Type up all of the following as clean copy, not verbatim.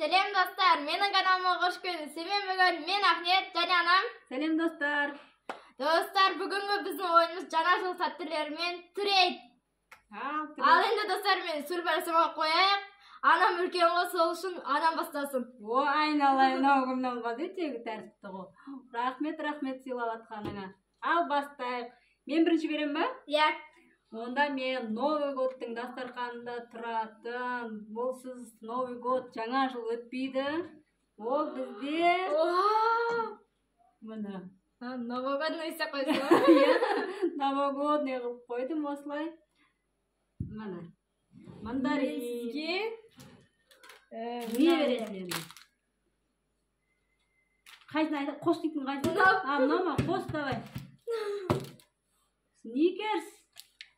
Сәлем достар, менің каналыма қош келдіңіз. Сенімен бүгін мен Ахмет және анам. Сәлем достар. Достар, бүгінгі біздің ойынымыз жаңа жыл сәттілерімен трейд. Ал енді достар, мен сүріп қояйық. Анам үлкен ғой, сол үшін анам бастасын. О, айналайын, мынау кімнен қалды тегі тәртіпті ғой. Рахмет, рахмет сыйлап жатқаныңа. Ал бастайық. Мен бірінші беремін ба? Иә. Онда мен Новый Годтың дастарханында тұратын, болсыз Новый год, жаңа жыл өтпейді. Ол бізде міне. Новогодний істеп қойсың. Иә, новогодний қылып қойдым осылай. Міне. Мандарин. Сізге не бересің енді? Қайсыны айта? Қос дейтін қайсысы? А, мынау ма? Қос давай. Сникерс.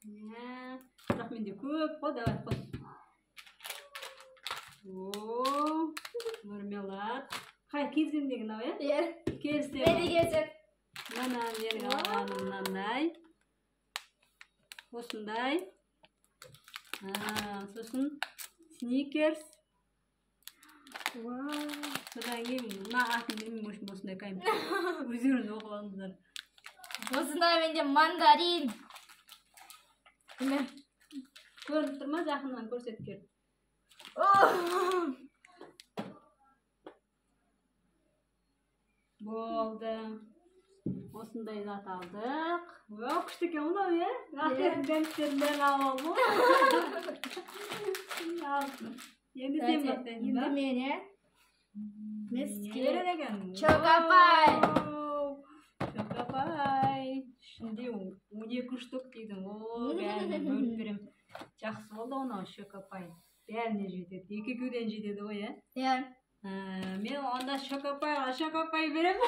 Бірақ менде көп қой, давай қос. О, мармелад. Қай келісемін деген мынау, иә? Иә. Келісемін. Мен де келісемін. Мына менің алғаным мынандай. Осындай. Сосын сникерс. Содан кейін мына атын білмеймін, в общем, осындай кәдімгі. Өздеріңіз оқып алыңыздар. Осындай менде мандарин. Көрініп тұр ма? Жақыннан көрсетіп кел. Болды. Осындай зат алдық. О, күшті екен мынау, иә? Рахмет, дәмдерін бәрін алып алдым ғой. Енді сен бастайсың ба? Енді мен, иә? Мен Не сізге береді екен? Чокопай. Чокопай. Ішінде 12 штук дейді. О, бәріне бөліп беремін. Жақсы болды ғой мынау чокопай. Бәріне жетеді. Екі екеуден жетеді ғой, иә? Иә. Мен онда чокопайға чокопай беремін.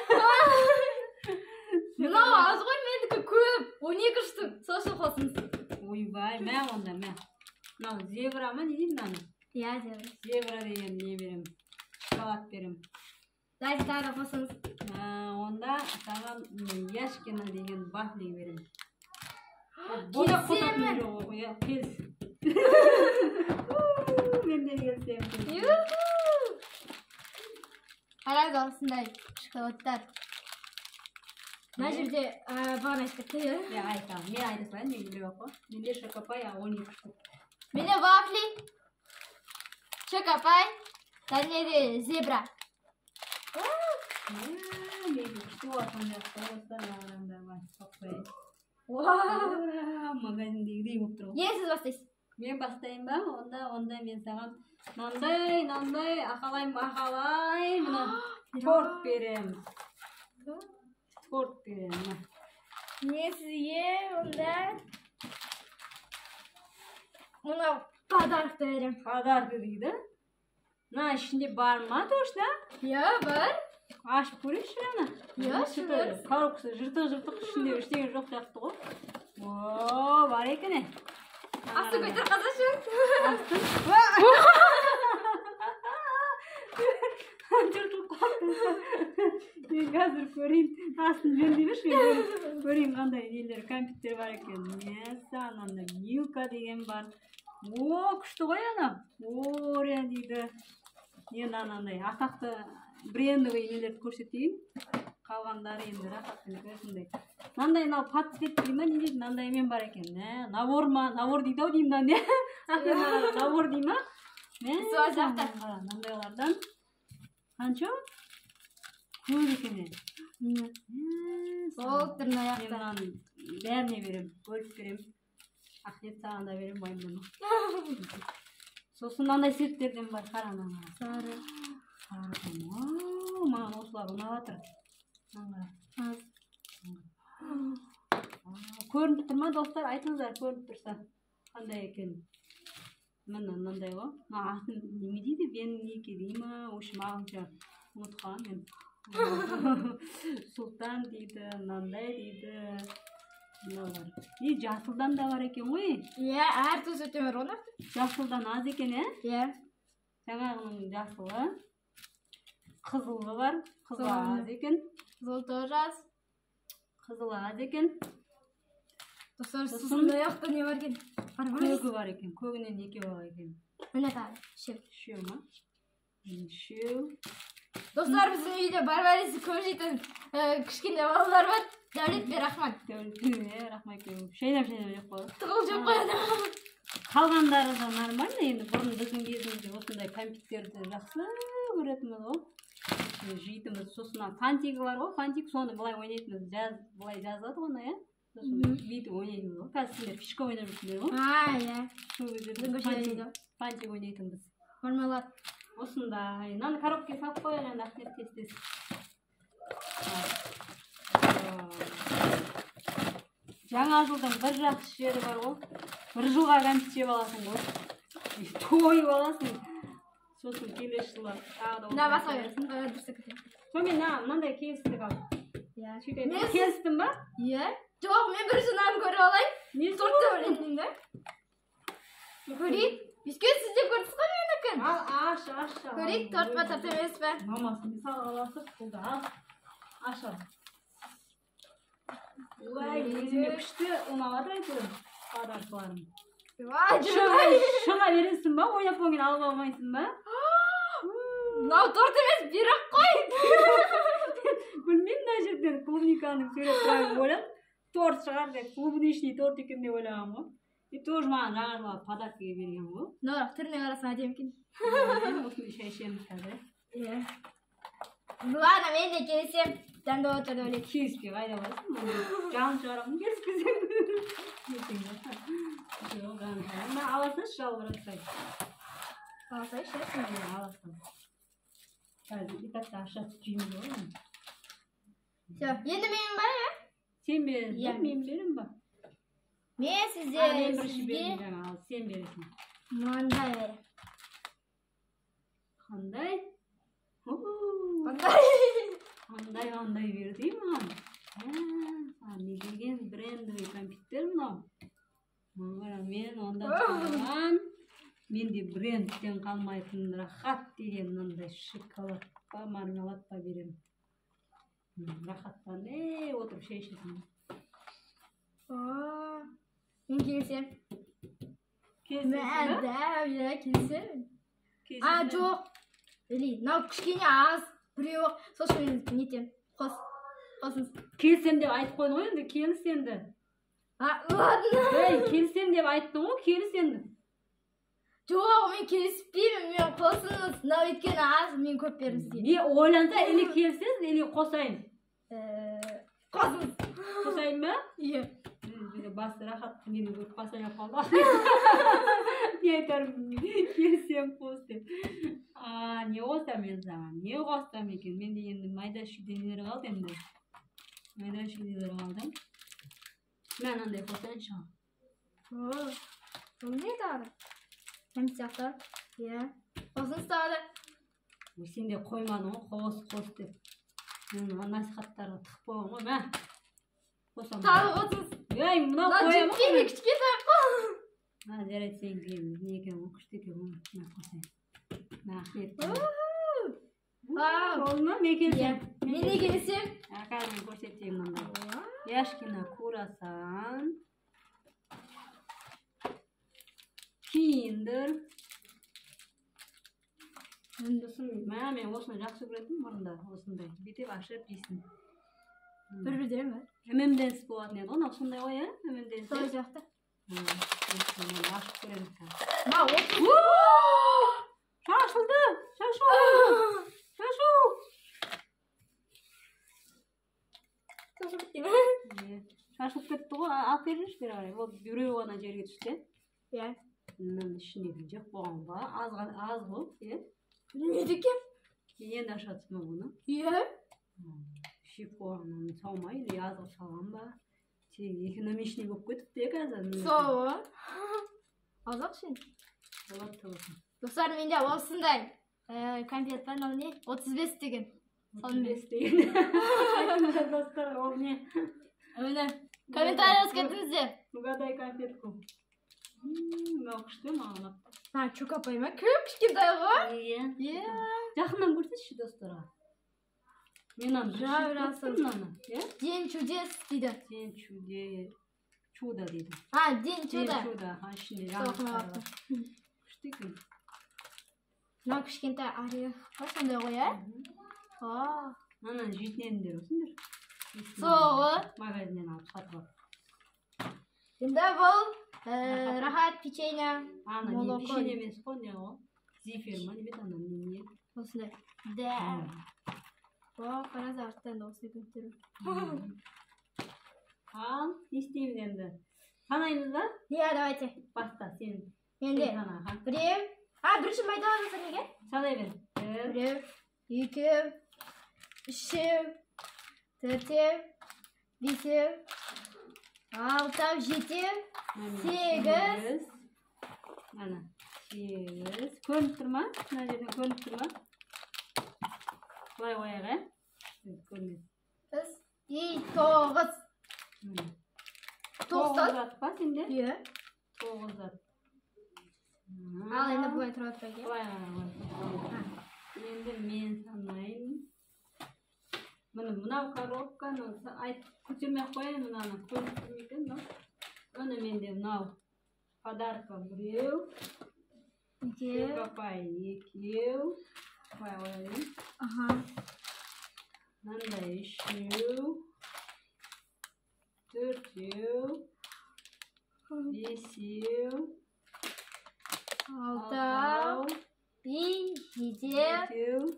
Мынау аз ғой, менікі көп. 12 штук. Сол үшін қосыңыз. Ойбай, мә онда, мә. Мынау зебра ма, не дейді мынаны? Иә, зебра. Зебра деген не беремін? Шоколад беремін. Давайте тағы да қосыңыз. Онда саған Яшкино деген вафли беремін. Келісемін. Иә, келіс. Мен де келісемін. Қараңыз, осындай шоколадтар. Мына жерде бағана айтып кетті, иә? Иә, айтамын. Мен айта салайын, мен біліп алып қой. Менде шокопай 12 штук. Менде вафли, шокопай, және де зебра. Менікі күшті болатын сияқты осыдан алғанда қойып қояйын. Магазиндегідей болып тұр ғой. Енді сіз бастайсыз. Мен бастайын ба? Онда мен саған мынандай, ақалай мақалай мына торт беремін. Торт беремін. Мен сізге онда мынау подарок беремін. Подарок дейді? Мына ішінде бар ма точно? Иә, бар. Ашып көрейікші ана. Иә, ашып. Коробкасы жыртық-жыртық, ішінде ештеңе жоқ сияқты ғой. О, бар екен. Асты көтер қазашы. Асты. Жыртылып қалыпты. Мен қазір көрейін. Астын жөндей берші, мен көрейін қандай нелер, кәмпиттер бар екен. Мәссаған, анда Милка деген бар. О, күшті ғой ана. Орео дейді. Енді анандай атақты брендовый нелерді көрсетейін. Қалғандары енді рахаттың осындай. Мынандай мынау подцвет дейді ма, не дейді? Мынандаймен бар екен. Набор ма? Набор дейді ау деймін мынаны. Ахмет аға, набор дей ма? Сол жақта. Мынандайлардан қанша? Көп екен. Болып тұр мына Мен жақта. мынаны бәріне беремін, бөліп беремін. Ахмет саған да беремін, уайымдама. Сосын мынандай цветтерден бар, қара мынаны. Сары. Сары. Маған осылар ұнап жатыр. Мынаны қара. Көрініп тұр ма, достар? Айтыңыздар, көрініп тұрса қандай екен. Міне мынандай ғой. Мына атын неме дейді? Венники дей ма? В общем, ағылшынша ұмытып қалғанмын мен. Сұлтан дейді, мынандай дейді. Мыналар. И жасылдан да бар екен ғой. Иә, әр түсі бар ғой. Жасылдан аз екен, ә? Иә. Жаңағының жасылы. Қызылы бар. Қызылы аз екен. Қызыл тоже аз. Қызылы аз екен. Достар, Сосын сосын мына жақта не бар екен? Көгі бар екен. Көгінен екеу бар екен. Міне тағы үшеу. Үшеу ма? Үшеу. Достар, біздің үйде барбарисы көп жейтін кішкентай балалар бар. Дәулет пен Рахман. Дәулет, Рахман екеуі шайнап шайнап жеп қояды. Тығылып жеп қояды. Қалғандары да нормально. Енді бұрын біздің кезімізде осындай кәмпиттерді жақсы көретінбіз ғой. Жейтінбіз. Сосын ана фантигі бар ғой, фантик, соны былай ойнайтынбыз. Былай жазылады ғой, иә? Сосын бүйтіп ойнайтынбыз ғой. Қазір сендер фишка ойнап жүрсіңдер ғой. А, иә. Сол кезде Біздің біз көшеде ойнайды. фантик ойнайтынбыз. Мармелад. Осындай. Мынаны коробкаға салып қояйық енді, Ахмет, тез тез. Жаңа жылдың бір жақсы жері бар ғой. Бір жылға кәмпит жеп аласың ғой. Тойып аласың. Сосын келесі жылы тағы да Мына басқа осындай бер. Дұрыс екен. Сонымен мынандай келістік ал. Иә. Сөйтіп Мен келістің ба? Иә. Жоқ, мен бірінші мынаны көріп алайын. Не Торт деп ойлаймын деймін да. Көрейік. Өйткені сіз де көрдіңіз ғой менікін. Ал, аш, аш, ал. Көрейік, торт па, торт емес пе? Мамасы мысалы аласып, болды, ал. Аш ал. Ой, өзіме күшті ұнап жатыр әйтеуір подаркаларым. Ай, жүрмей. Шыға бересің ба? Ойнап болғаннан кейін алып алмайсың ба? Мынау торт емес, бұйрық қой. Білмеймін, мына жерден клубниканың сурет тұрғанын ойлап, торт шығар деп, клубничный торт екен деп ойлағанмын ғой. И тоже маған жаңа жылға подаркаға берген ғой. Мынау бірақ түріне қарасаң әдемі екен. Осындай шай ішеміз қазір. Иә. Ладно, мен де келісемін. Дәмді болады деп ойлаймын. Келіспей қайда барасың? Жанын шығарамын, келіспесең. Ертең жоқ, жанын шығарамын. Мына ала салшы, жалбыратпай. Ала салайыншы, иә? Иә, ала сал. Қазір и так та ашады, жейміз ғой енді. Всё, енді мен ба, иә? Сен бересің ба? Иә. Мен беремін ба? Мен сізде, А, мен бірінші сізге бердім жаңа, ал сен бересің. Мынандай беремін. Қандай? Қандай? Қандай, қандай берді маған? Не деген брендовый кәмпиттер мынау. Мына мен онда қалған, менде брендтен қалмайтын Рахат деген мынандай шоколад па, мармелад па беремін. Рахаттан, отырып шай ішесің. Мен келісемін. Келісесің ба? Мә, иә, келісемін. Келісесің А, ба? жоқ. Или, мынау кішкене аз, біреу ақ. Сол үшін мен нетемін. Қос. Қосыңыз. Келісемін деп айтып қойдың ғой енді, келіс енді. А, ладно. Ей, келісемін деп айттың ғой, келіс енді. Жоқ, мен келіспеймін, мен қосыңыз. Мынау өйткені аз, мен көп бердім сізге. Не ойланса, или келісесіз, или қосайын. Қосыңыз. Қосайын ба? Иә. Бізде басы Рахат нені көріп басы айналып қалды. Не айтарым, келісемін, қос деп. А, не қосам мен саған? Не қоссам екен? Менде енді майда шүйделер қалды енді. Майда шүйделер қалды. Мә, мынандай қосайыншы. О, бұл не тағы? Кәмпит сияқты. Иә. Қосыңыз тағы да. Ой, сен де қоймадың ғой, қос, қос деп. Мен насихаттарға тығып қойған ғой, мә. Қосамын. Тағы қосыңыз. Ей, мынау Мынау қоямын ғой. жетпейді, кішкентай қой. А, жарайды, сенікі не екен ғой, күшті екен ғой. Мә, қосайын. Мә, Ахмет. Вау. Болды ма? Мен келісемін. Иә. Мен де келісемін. А, қазір мен көрсетейін мынандай. Яшкино курасан. Киндер. Сосын, мә, мен осыны жақсы көретінмін бұрында, осындай. Бүйтіп ашып жейсің. Бір бірден бе? M&M's болатын еді ғой, мынау сондай ғой, иә? M&M's. Солай сияқты. Ашып көреміз қазір. Мына отыз. Шашылды! Шашу! Шашу! Шашылып кетті ме? Иә. Шашылып кетті ғой, алып беріңізші бері қарай. Ол біреу ғана жерге түсті. Иә. Мынаның ішіндегі жеп қойған ба? Аз аз ғой, иә? Не екен? Енді ашып жатсың ба бұны? Иә. Жеп қойғанын салмай или аз қылып салған ба? Тек экономичный болып кетіпті иә қазір. Сол ғой. Аз-ақ шын. Болады болсын. Достар, менде осындай конфет бар, мынау не? 35 деген. 35 деген. Айтыңыздар достар, ол не? Міне, комментарий жазып кетіңіздер. Угадай конфетку. Мынау күшті, маған ұнап тұр. А, чокопай ма? Көп кішкентай ғой. Иә. Иә. Жақыннан көрсетші достарға. Мен мынаны Жа, жеп біраз көріп тұрмын мынаны. Иә? День чудес дейді. День чуде, чудо дейді. А, день День чудо. чудо. Аха, ішінде Сол жаңалықтар оқымай бар. Күшті екен. Мынау кішкентай орех па, сондай ғой, иә? Ананы жейтін едіңдер осындар. Сол ғой. Магазиннен алып, сатып алып. Енді бұл Рахат печенье. Ана не? Молоко. Печенье емес қой, не ғой, зефир ма, неме еді ана, не? Осындай да. О, қараңыз, арттан да осындай көрініп тұр. Ал не істейміз енді, санаймыз ба? Иә, давайте. Баста сен. Менде Сен сана, аха. Біреу, а, бірінші майдалап жаса, неге? Санай бер. Бір. Біреу, екеу, үшеу, төртеу, бесеу, алтау, жетеу, Міне, сегіз. Сегіз. Ана сегіз көрініп тұр ма? Мына жерден көрініп тұр ма? Былай қояйық, иә, көрінеді. Біз и тоғыз. Міне. Тоғыз. Тоғыз зат па сенде? Иә. Тоғыз зат. Ал енді былай тұра тұрайық, иә. Былай ғана қой. Енді мен санайын. Міне, мынау коробканы айт, көтермей ақ қояйын мынаны. Көрініп тұр ма екен мынау? Міне, менде мынау Подарка біреу. Екеу. Чокопай екеу, былай қояйын. Аха. Мынандай үшеу, төртеу, бесеу, алтау, и жетеу, жетеу,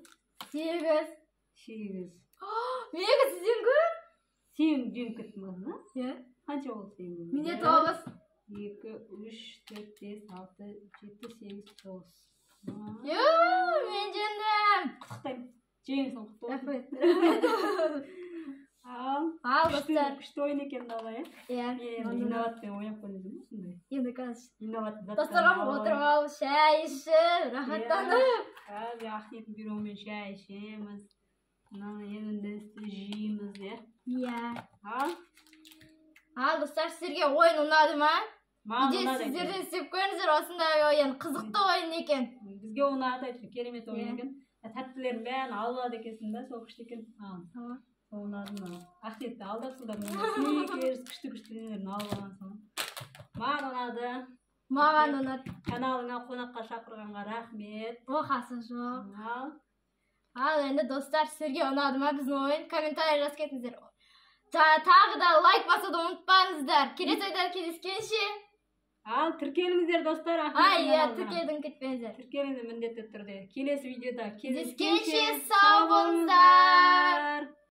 сегіз. Сегіз. Менікі сізден көп. Сен жеңіп кеттің ба? Иә. Қанша болды сенің? Менде Бір, тоғыз. екі, үш, төрт, бес, алты, жеті, сегіз, тоғыз. Ю, мен жеңдім. Құттықтаймын, жеңісің құтты болсын. Рахмет. Ал Ал, күшті, достар. Күшті ойын екен мынау, иә. Иә. Мен енді Инабатпен ойнап көрдім осындай. Енді қазір Инабат. дастархан отырып алып, шай ішіп, рахаттанып. Қазір Ақниеттің бұйрығымен шай ішеміз, мынаны M&M'sті жейміз, иә. Иә. Ал. Ал, достар, сіздерге ойын ұнады ма? Маған Үйде ұнады. сіздер де істеп көріңіздер осындай ойын, қызықты ойын екен. Бізге ұнады, әйтеуір керемет ойын Иә. екен. Тәттілердің бәрін алып алады екенсің да, сол күшті екен маған. Сол ұнады маған. Ақниетті алдапсыңдар, Сникерс, күшті күшті нелерін алып алғансың. Маған ұнады. Маған ұнады. Каналыңа қонаққа шақырғанға рахмет. Оқасы жоқ. Ал. Ал енді, достар, сіздерге ұнады ма біздің ойын? Комментарий жазып кетіңіздер. Тағы да лайк басуды ұмытпаңыздар. Келесі айда кездескенше. Ал тіркеліңіздер, достар, Ай, Ақниеттің иә. каналына. Тіркелуді кетпеңіздер. Тіркеліңіздер міндетті түрде. Келесі видеода кездескенше, сау болыңыздар. Болыңыздар.